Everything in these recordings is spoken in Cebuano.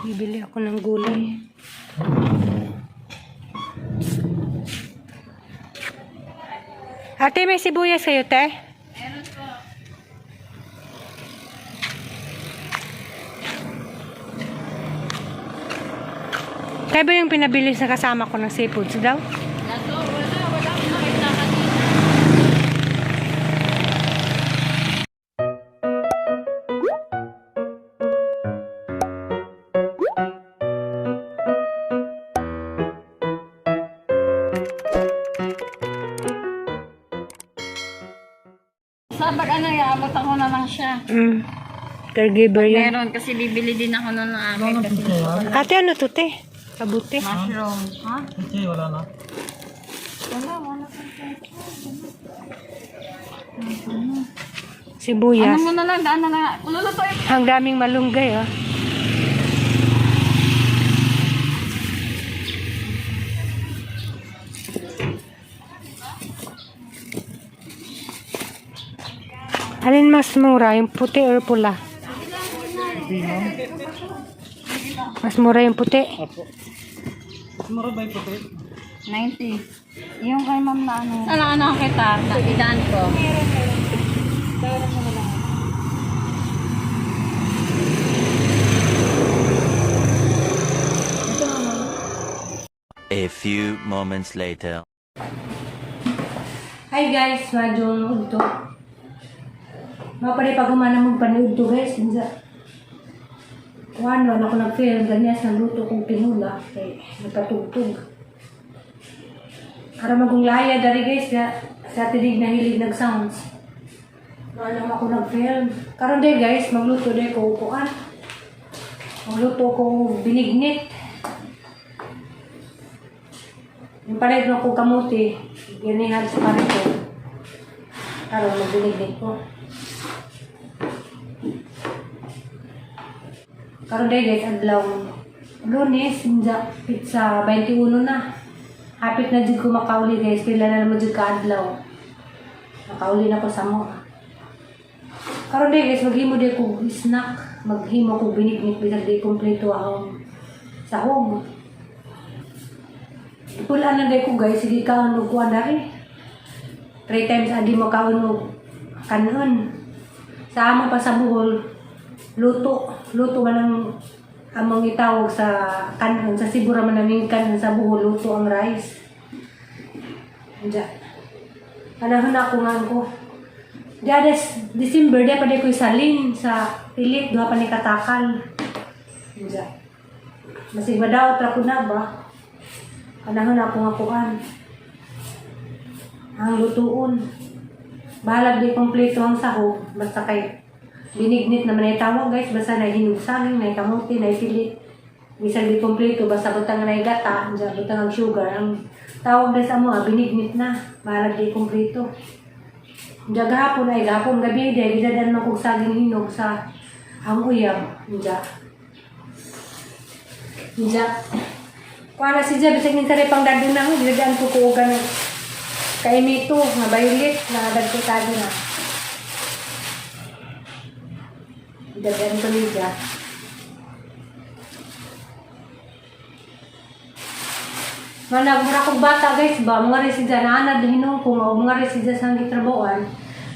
Bibili ako ng gulay. Ate, may sibuyas kayo, te? Kaya ba yung pinabili sa kasama ko ng seafoods daw? Lato, wala, wala akong nakita kanina. Sa pag ano, iabot ako na lang siya. Caregiver yun. Meron, kasi bibili din ako nun ng akin. Kasi Ate, ano to, te? Kabuti. mushroom. Ha? Hindi, wala na. Wala, wala. Sibuyas. Ano mo na lang, daan na lang. Lulutuin. Ang daming malunggay, oh. Alin mas mura, yung puti or pula? Mas mura yung puti. Apo. Mura ba yung puti? 90. Yung kay ma'am na ano. Saan ano kita? Idaan ko. A few moments later. Hi guys, madyong udto. Mapalay pag humana mong panood to, guys. Insa. Kuan wala ko nag-film ganyan sa luto kong tinula kay nagpatugtog. Para magong laya dari guys na sa tinig na hilig nag sounds. Wala lang ako nag-film. Karon day guys, magluto day ko kuan. Magluto ko binignit. Yung palit mo ko kamuti, ganihan sa karito. Karon magbinignit ko. Karon day guys, adlaw Lunes, inja, pizza 21 na. Hapit na jud ko makauli guys, pila na naman jud ka adlaw. Makauli na ko sa mo. Karon day guys, maghimo day ko snack, maghimo ko binignit bisag di kompleto akong sahog. Pulaan na day ko guys, sige kaon og kuan dari. Three times adi mo kaon og kanon. Sa amo pa sa Bohol, luto. Luto man ang among itawag sa kanon. Sa Cebu ra man naming kanon sa Bohol, luto ang rice. Diya. Panahon na ako nga ko. Diya des December, diya pa di ko salin sa pilit, duha pa ni katakal. Diya. Masig madaot ra ko na ba? Panahon ako nga kuan. Ang lutuon. Bahalag di kompleto ang sahog. Basta kay binignit naman ay tawag guys. Basta na hinog saging, na kamuti, na pilit. Bisag di kompleto, basta butang na gata, diyan, butang ang sugar. Ang tawag na sa mo, binignit na. Bahalag di kompleto. Diyan gahapon ay gahapon gabi, di gidadan mo kog saging hinog sa ang uyab. Diyan. Diyan. Kuha na si Jeb, bisag minsan ay pang dado na ako, gidadan ko ko ganun. Kay mito, nga violet, na dagko tayo na. Gidadan ko niya. Manag mura kog bata guys ba, mga residya na anad hinong ko, mga residya sa gitrabuan.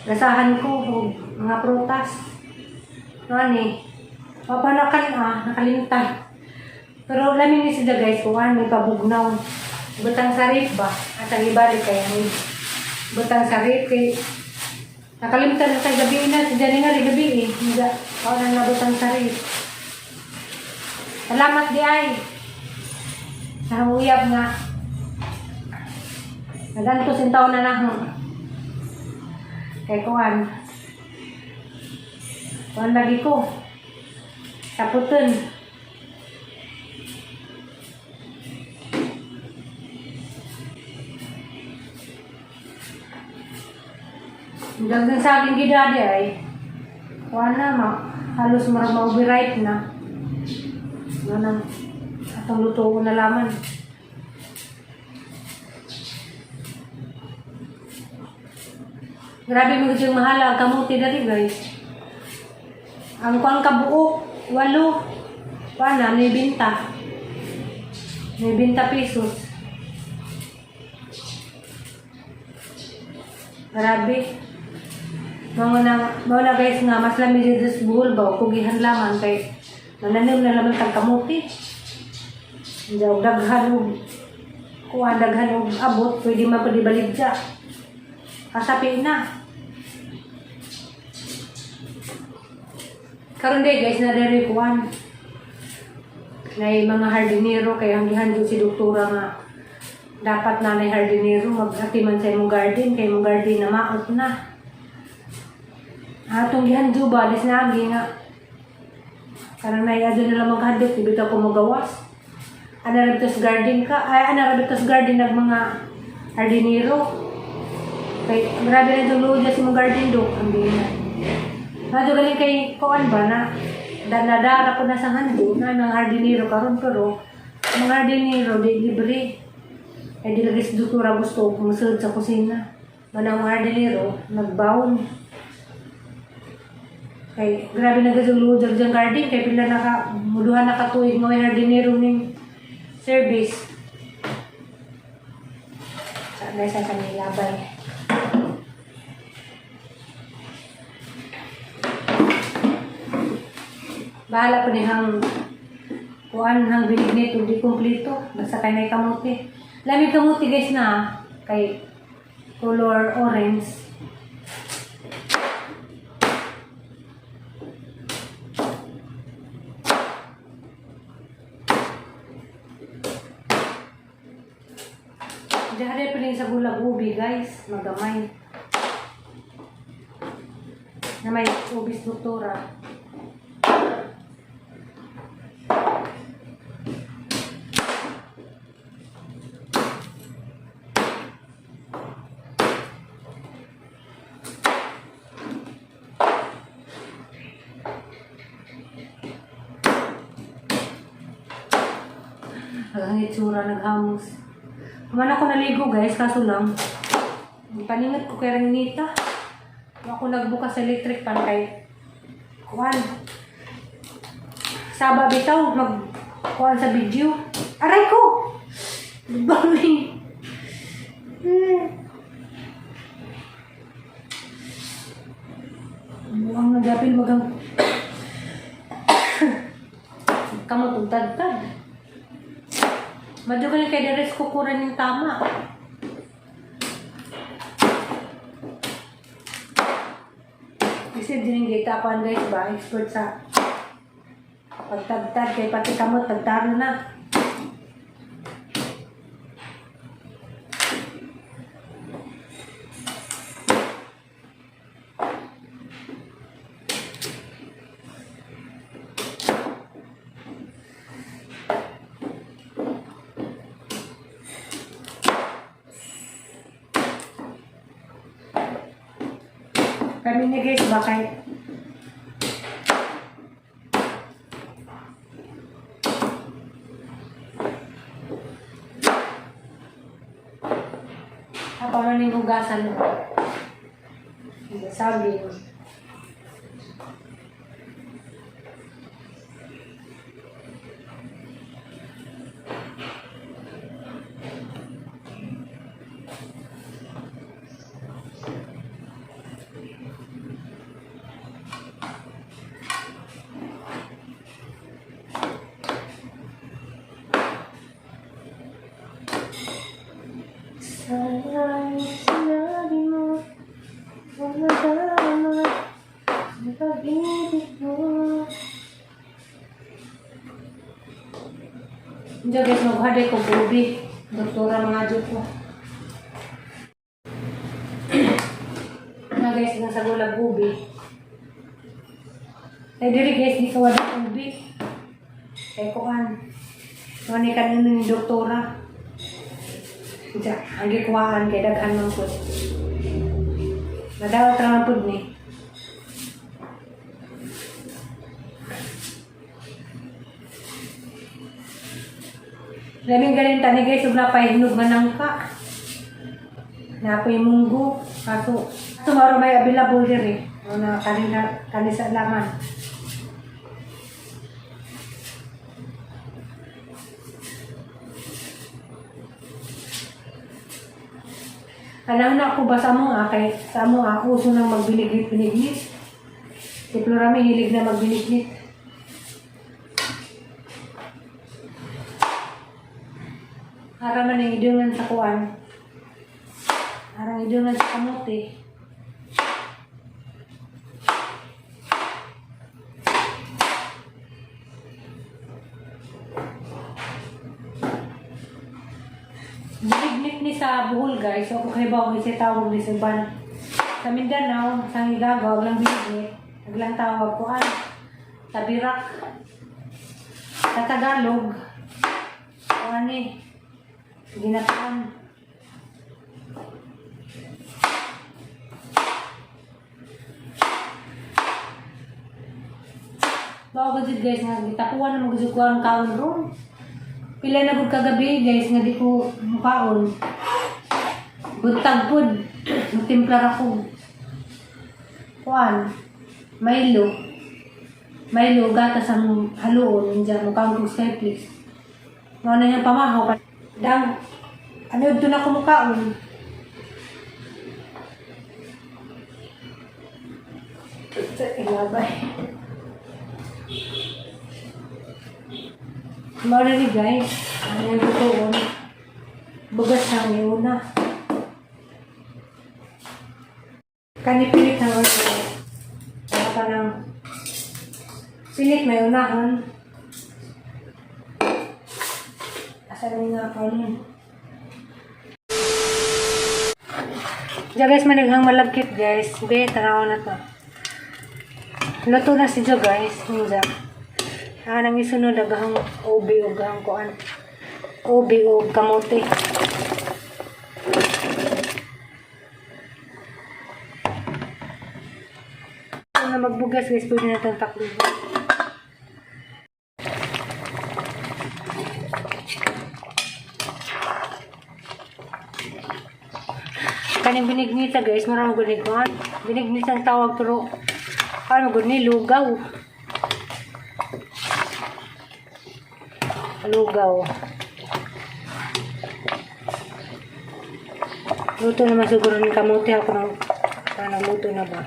Gasahan ko og mga prutas. Ano papanakan nakalimtan. Pero lamin ni sila guys, kung ano, may pabugnaw. Butang sarip ba? At ang ibalik kay ang butang sarip kay nakalimtan na sa gabi na, si Jenny nga rin gabi eh. Hindi, ako na nabutang sarip. Salamat di ay. Sa uyab nga. Nagantos yung taon na na. Kay kuan. Kuan lagi ko. Saputon. Dagdag sa aking gidadi ay, kuha na, ma, halos marag ma-overripe na. Ano nang, atong luto ko na laman. Grabe mo yung mahala ang kamuti dali guys. Ang kuang kabuok, 8. Paano, 90. 90 pesos. Grabe. Mga na guys nga, mas lami dito sa Bohol ba, kugihan laman kay mananim na laman kang kamuti. Hindi, og daghan og kuha daghan og abot, pwede man pwede baligya. Kasapi na. Karon day guys, na dere kuan. Nay mga hardinero kay ang gihandog si doktora nga dapat na nay hardinero maghatiman sa imong garden kay imong garden na maot na. Atong gihandog ba dis na agi nga karang nay adto na lang maghandog di bitaw ko mogawas. Ana ra bitaw sa garden ka, ay ana ra bitaw sa garden nag mga hardinero. Kay grabe na itong luod na sa imong garden dok ang na. Madyo galing kay kuan ba na danadara ko na sa hando na mga hardinero karon pero ang mga hardinero di libre. Ay di lagi sa doktora gusto musulod sa kusina. Manang mga hardinero nagbaon. Kay grabe na gud luod sa garden kay pila naka muduha na ka tuig mga hardinero ning service. Sa guys sa nilabay. Bahala po ni hang kuan hang binignit ug di kumpleto basta kay may kamote. Lami kamote guys na kay color orange. Dahil pa rin sa gulag ubi guys, magamay. Na may ubi struktura. Ang itsura, naghamos. Kuman ako naligo guys, kaso lang, ang paningat ko kay Renita. Ako nagbukas sa electric pan kay kuan. Saba bitaw mag kuan sa video. Aray ko. Bangin. Buang nagapil magang kamot ug tagtag. Madyo ka lang kay Deres kukuran yung tama. Kasi din kita kuan guys ba, expert sa pagtagtag kay pati kamot tagtaro na. Kami ni guys ba kay Paano ning hugasan mo? Sabi. Sana'y sinabi mo, huwag nadama ang pag-ibig mo. Hindi guys, maghaday ko bubi. Doktora mga dyan ko. Na guys, nasa gulag bubi. Ay diri guys, di ka wala ubi. Kay kuan. Ano ni kanino ni doktora. Diya, ang gikuhaan kay daghan man pud. Madawat ra man pud ni. Labing galing tani guys, ug napay hinog nga nangka. Napoy munggo, kaso tomorrow may available diri. Ano na kanina kani sa laman. Alam na ako ba sa mo kay sa mo uso nang magbinignit-binignit. Si Florami hilig na magbinignit. Ara man ang idungan sa kuan. Arang idungan sa kamote. Binignit ni sa Bohol, guys. So, kung kayo ba tawag ni sa uban. Sa Mindanao, sa Igagaw, aglang binignit. Aglang tawag kuan. Tabirak. Sa Tagalog, kuan eh. Ginataan. Bago gud, guys, nga gitakuan na magusog ko ang kaon ron. Pila na gud kagabi, guys, nga di ko mukaon. Buntag pud, magtimpla ra ko. Kuan, Milo. Milo gatas ang haluon diyan mukaon ko Skyflix. Mao na niyang pamahaw. Dang, ano doon ako mukaon. Ilabay. Mao na ni, guys. Ano yung tutuon? Bugas ang iuna. Kani pilit ang ano. Wala ka ng pilit may unahon. Asa na nga ako nun? Diyan, guys, manighang malagkit, guys. Be, tanaw na to. Luto na si Jo, guys. Ninja. Ah, nang isunod agahang ubi o gahang kuan. Ubi o kamote. Kung na magbugas, guys, pwede na itong takluban. Kaning binignita, guys, marami gud ni kuan. Binignita ang tawag pero ano gud ni lugaw. Lugaw. Luto naman siguro ni kamote ako ng parang luto na ba.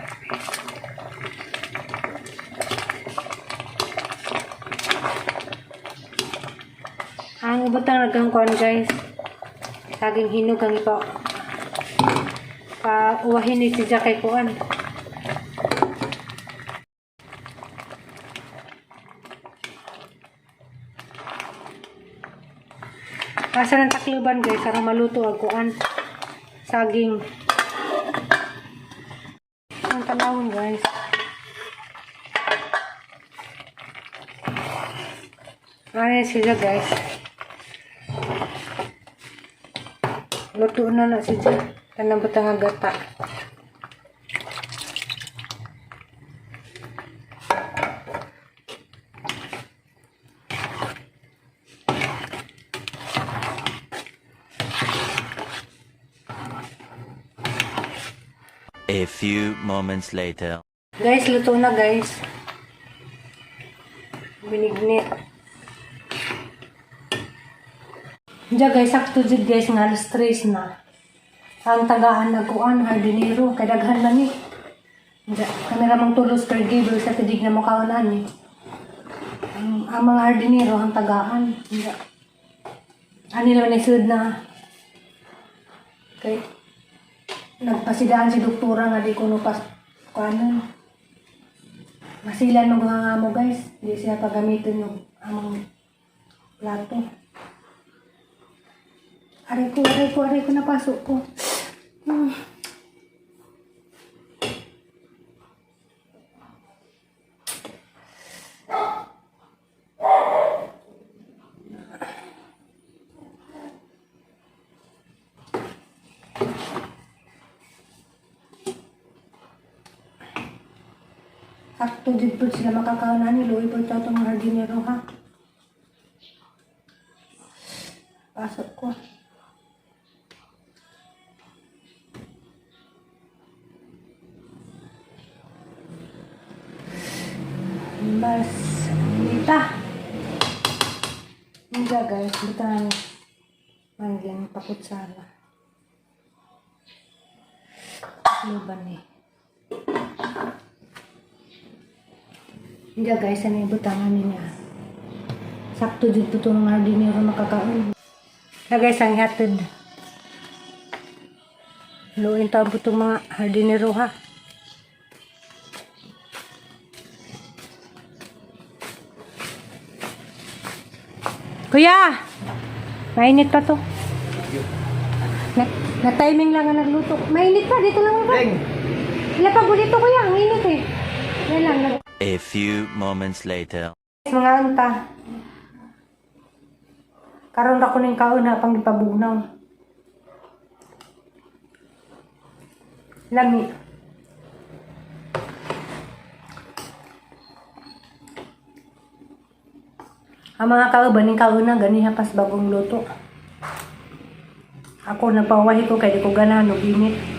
Ang butang nagang kuan, guys. Saging hinog ang ipa pa uwahin ni si Jack kay kuan. Asa ng takluban, guys, aron maluto ang kuan. Saging. Ang tanawon, guys. Ano sila, guys? Luto na na siya. Tanang butang ang gata. A few moments later. Guys, luto na, guys. Binignit. Diya, guys, sakto jud, guys, nga alas 3 na. Ang tagaan nagkuan, hardinero, kay daghan man ni. Diya, kami ramang tulos caregiver sa tidig na mukhaonan ni. Ang mga hardinero, ang tagaan. Diya. Ani naman ni sud na. Kay nagpasidaan si doktora nga di ko no pas kuanon. Masilan mo nga mo, guys. Di siya pagamitin yung among plato. Aray ko, aray ko, aray ko, napasok ko. Sakto jud po sila makakaon ani, luoy po ito itong hardinero ha. Pasok ko. Bas, nita. Hindi, guys, butang mangging pakutsara. Luban eh. Hindi guys, ano yung butangan niya? Sakto dito itong mga hardinero makakaon. Na guys, ang hatid. Luin taon po itong mga hardinero ha. Kuya! Mainit pa to. Na timing lang ang nagluto. Mainit pa, dito lang ako. Wala pa dito kuya, ang init eh. Yan lang. A few moments later. Mga anta. Karon ra ko ning kaon ha pang gipabunaw. Lami. Ang mga kauban ning kaon na gani ha pas bagong luto. Ako nagpawahi ko kay di ko ganahan og init.